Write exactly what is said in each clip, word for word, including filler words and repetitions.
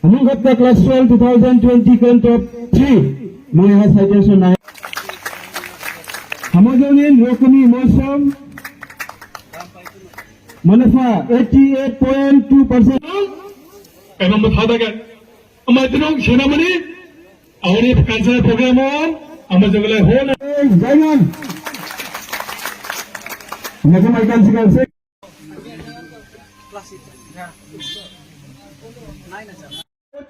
Hamung khatta class twelve two thousand twenty current of three. Maya citation nai. Hamojoni rokuni mosom. Manasa eighty eight point two percent. Emang betul tak? Amai tunung senamani. Ahoni cultural program on. Amai jogale hona. Jangan. Mereka makan sekarang.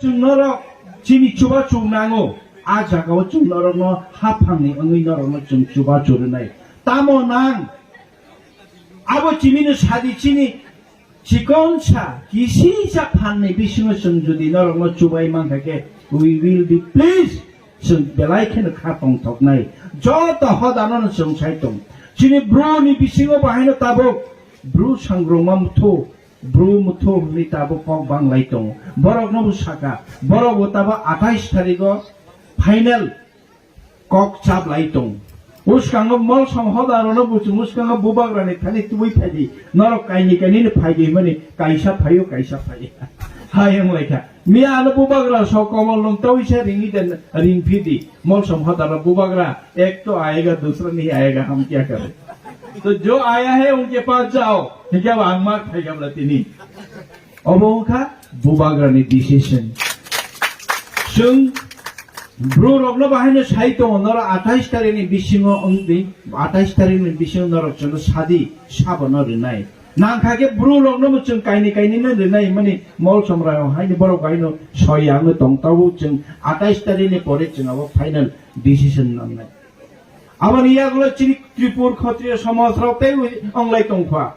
Chwng norok chini chubachu nango, a jagao chwng norokno haphangni wngwi norokno chwng chubachu rwnai. Tamo nang? Abo chimino sadi chini chikonsa, kisisa phanni bisingo chwng jodi norokno chubai mankha khe, we will be pleased. Chwng belai kheno kha tongthoknai. Joto hodanono chwng sai tong. Chini bruni bisingo bahaino tabuk bru sangrongma muthu, bru muthu hwnwi tabuk kok banglai tong. Borokno bo saka, borok bo tabuk athais tarigo final kok chaplai tong. Uskango molsom hodanono buchung, uskango bubagrani thani tubui phaidi. Norok kaini kainino phaidi hwnmani kaisa phaio, kaisa phaio. Hai wnglaikha. Miya ano bubagra sok komol nung tawisa ringwi den ringphidi. Molsom hodar bubagra, ek to aayega, dusra nahi aayega, hum kya kare? To jo aaya hai unke paas jao, hingke ba ang mak khai gamla tini. Obo wngkha bubagrani decision. Chwng bru rokno bahaino sai tongo, norok athais tarikni bisingo wngdi, athais tarikni bisingo norok chwngno sadi, sabono rinai. Nangkha khe bru rokno bo chwng kaini kaini no rinai hwnmani molsom rao haini borok haino soi ang tong tabo chwng athais tarikni pore chwng abo final decision nangnai. Aboni yagulo chini Tripur Khatriya somaj rok tei onglai tongkha.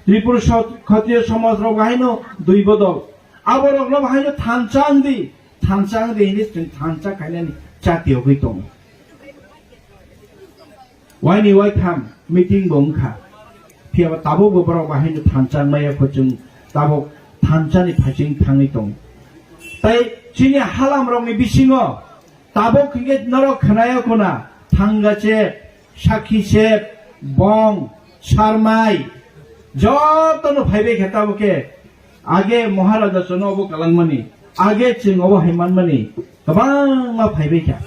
Tripur sot-, Khatriya somaj rok haino dui bodol. Abo rokno haino thansa wngdi, thansa wngdi hini chwng thansa khainani chati ogwi tongo. Waini waitham meeting bo wngkha. Phiya ba tabuk bo borok bahai no thansa wngmaya kho chwng tabuk thansa ni phaiching thangwi tongo. Tai chini halam rok ni bisingo tabuk hinkhe norok khwnaya khuna thanga chep, sakhi chep, bong, sarmai joto no phaibai khe tabuk khe. Age Maharaja chwngno obo kalangmani, age chwng obo hai manmani kwbangma phaibai kha.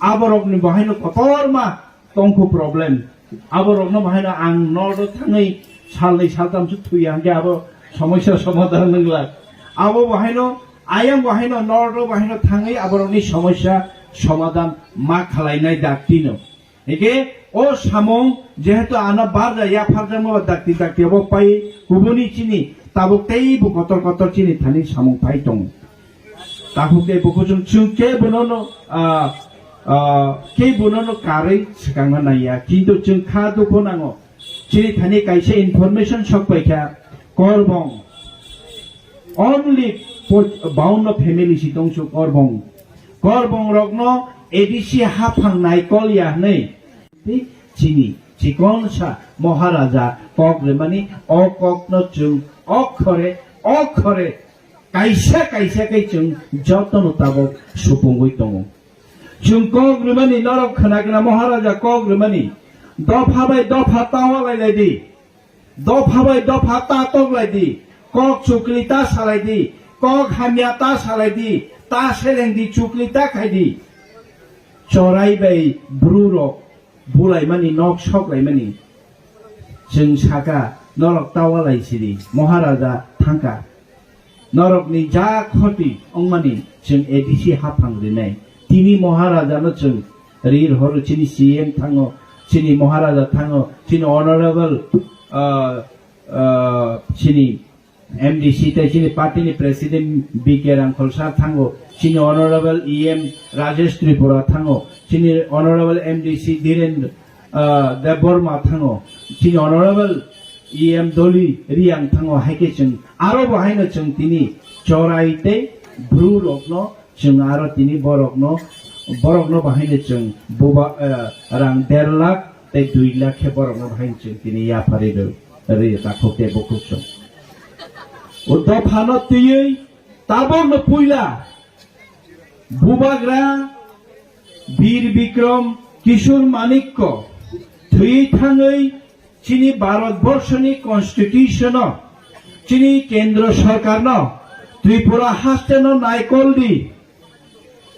Aborokni bahaino kotorma tongkhu problem. Aborokno bahaino ang nordo thangwi salnwi saltamswk thwiya hwnkhe abo somosya somadhan wngla. Abo bahaino ayang bahaino nordo bahaino thangwi aborokni somosya somadhan ma khwlainai daktino. Hingke o samung jehetu ano barja yapharjakma ba dakti dakti obo pai kubuni chini tabuk teibo kotor kotor chini thani samung pai tongo. Takhuk tei bukuchung chwng kebono no, ah, ah, kebono no karwi swkangna naiya. Kintu chwng kha dukhu nango. Chini thani kaisa information sok paikha, Korbong. Only po-, baunno family si tongsu Korbong. Korbong rokno A D C haphang naikol ya hwnwi. Tei chini chikonsa Maharaja kok rimani o kokno chwng okhore, okhore kaisa kaisa khe chwng jotono tabuk supungwi tongo. Chwng kok rimani norok khwnagwna Maharaja kok rimani dopha bai dopha tawa lailai di. Dopha bai dopha ta toklai di, kok chukli ta salai di, kok hamya ta salai di, ta seleng di, chukli ta khai di. Chorai bai bru rok bulaimani nok soklaimani. Chwng saka norok ta walai sidi, Maharaja thangka. Norokni ja khoti wngmani chwng A D C haphang rinai. Tini Maharaja no chwng rir horo, chini C M thango, chini Maharaja thango, chini honorable, ah, ah, chini M D C tei chini party ni president B K Rangkhol sir thango, chini honorable E M Rajesh Tripura thango, chini honorable M D C Dhiren, ah, Debbarma thango, chini honorable E M Doli Riang thango, hai khe chwng aro bo haino chwng tini chorai tei bru rokno chwng aro tini borokno, borokno bahaino chwng buba, eh, rang der lakh tei dui lakh khe borokno bahaino chwng tini yapharwi rw-, rwi takhuk tei bukhuk chwng. O dophano twiwi tabukno puila bubagra Bir Bikram Kishore Manikya thwiwi thangwi chini Bharat Borshoni Constitution-o, chini Kendra Sarkarno Tripura haste no naikol di.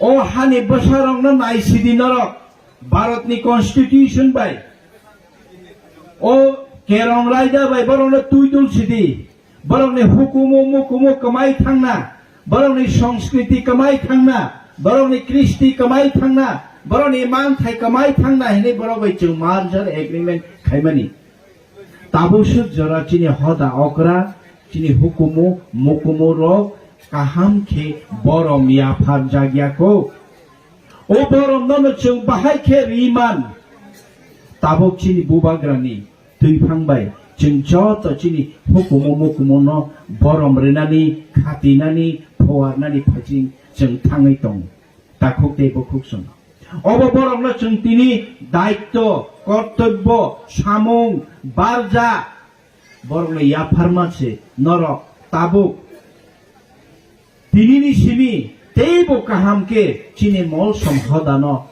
O hani bwsarok no naisidi norok. Bharat ni constitution bai. O kerong raida bai borok no twi dul sidi. Borok ni hukumu mukumu kwmai thangna. Borok ni sanskriti kwmai thangna. Borok ni kristi kwmai thangna. Borok ni manthai kwmai thangna hinwi borok bai chwng merger agreement khaimani. Tabuk suk jora chini hoda okra, chini hukumu, mukumu rok kaham khe borom yaphar jagya ko. O borom no no chwng bahai khe riman. Tabuk chini bubagrani twiphang bai chwng joto chini hukumu, mukumu no borom rinani, khatinani, phuarnani phaising chwng thangwi tong. Takhuk tei bukhuk song. Obo borokno chwng tini daitto, kortobbo, samung, barja, borokno yapharma se norok tabuk. Tinini simi teibo kaham khe chini molsom hodano,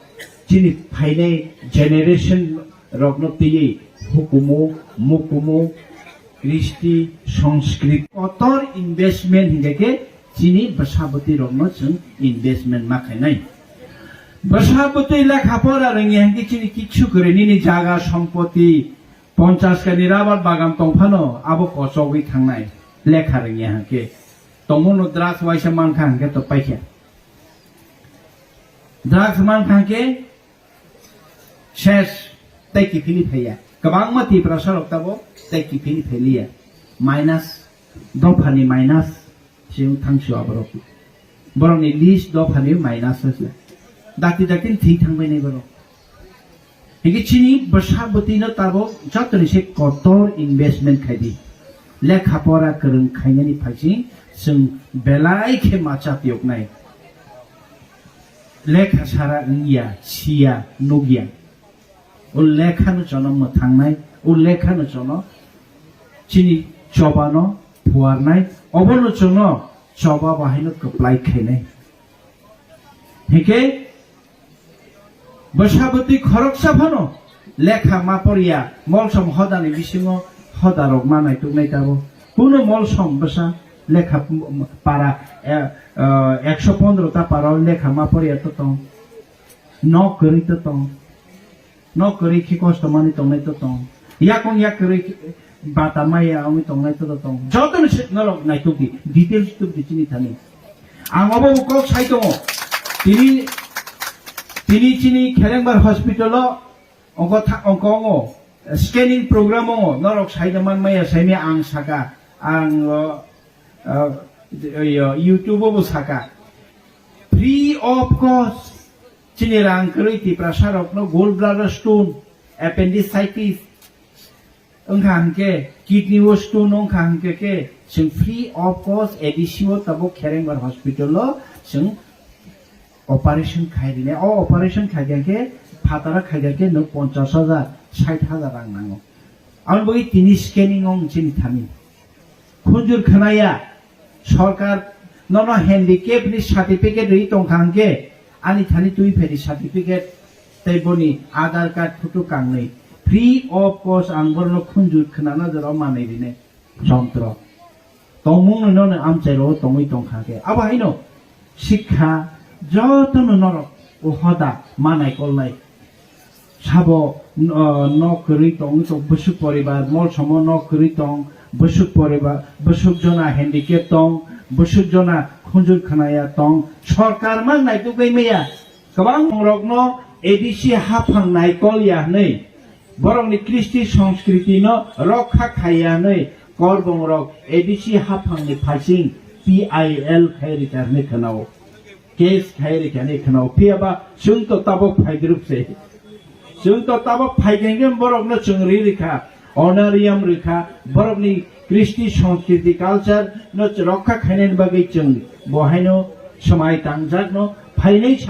chini phainai generation rokno twiwi hukumu, mukumu, kristi, sanskrit, kotor investment hinkhe khe chini bwsabwtwi rokno chwng investment ma khainai. Bwsabwtwi lekha pora rwngya hinkhe chini kichu kwrwi nini jaga sompoti ponchas kani rabar bagan tongphano abo kochogwi thangnai lekha rwngya hinkhe. Tongmungno drugs waisa mankha hinkhe to paikha. Drugs mankha hinkhe ses tei kiphilwi phaiya. Kwbangma Tiprasa rok tabo tei kiphilwi phailiya. Minus, dophani minus, se wng thangsu aborok. Borokni list dophani minus se. Dakti dakti thwi thangbainai borok. Hinkhe chini bwsa bwtwino tabuk jotoni se kotor investment khaidi. Lekha pora kwrwng khainani phaising chwng belai khe macha tiyoknai. Lekha sara wngya, siya, nukya. O lekhano chono mwthangnai, o lekhano chono chini chobano phuarnai, obono chono choba bahaino kwplai khainai. Hinkhe bwsa bwtwi khoroksa phano lekha ma porya, molsom hodani bisingo hodarok ma naituknai tabuk. Kuno molsom bwsa lekha para, eh, eh, ekso pondro ta para o lekha ma porya to tong. Nok kwrwi to tong. Nok kwrwi khe kosto manwi tongnai to tong. Yakung yak kwrwi khe bata maya wngwi tongnai to tong. Jotono se norok naitukdi, details tukdi chini thani. Ang obo bo kok sai tongo. Tini, tini chini Kherengbar hospital o ongko tha-, ongko ongo scanning program ongo. Norok saida man maya saimaya ang saka. Ang o, o, yo, YouTube o bo saka. Free of cost. Chini rang kwrwi Tiprasa rokno gallbladder stone, appendicitis, wngkha hwnkhe kidney o stone wngkha hwnkhe khe chwng free of cost A D C o tabuk Kherengbar hospital o chwng operation khai rine. O operation khai khe phataro khai khe nwng ponchash hajar, sait hajar rang nango. Aboni bagwi tini scanning wng chini thani. Khunjur khwnaya, sorkar nono handicap ni certificate rwi tongkha hwnkhe, ani thani twi phaidi certificate tei boni Aadhaar card photo kangnwi. Free of cost ang borokno khunjur khwnana jora manwi rinai jontro. Tongmungno nono amchairo tongwi tongkha khe. Abo haino sikha jotono norok o hoda manai kolnai. Sabo, uh, nok kwrwi tong, tong bwswk poribar, molsomo nok kwrwi tong, bwswk poribar, bwswk jona handicap tong, bwswk jona khunjur khwnaya tong, sorkar mang naitukgwi maya. Kwbang rokno A D C haphang nai kol ya hwnwi, borokni kristi sanskriti no rokha khaiya hwnwi, korbong rok A D C haphangni phaising P I L khai rikha hwnwi khwnao. Case khai rikha hwnwi khwnao. Phiya ba chwng to tabuk phaidruk se. Chwng to tabuk phaikha hwnkhe borokno chwng ri rikha, honorarium rikha, borokni kristi sanskriti culture no rokha khainani bagwi chwng bo haino swmai tangjakno phainai sa-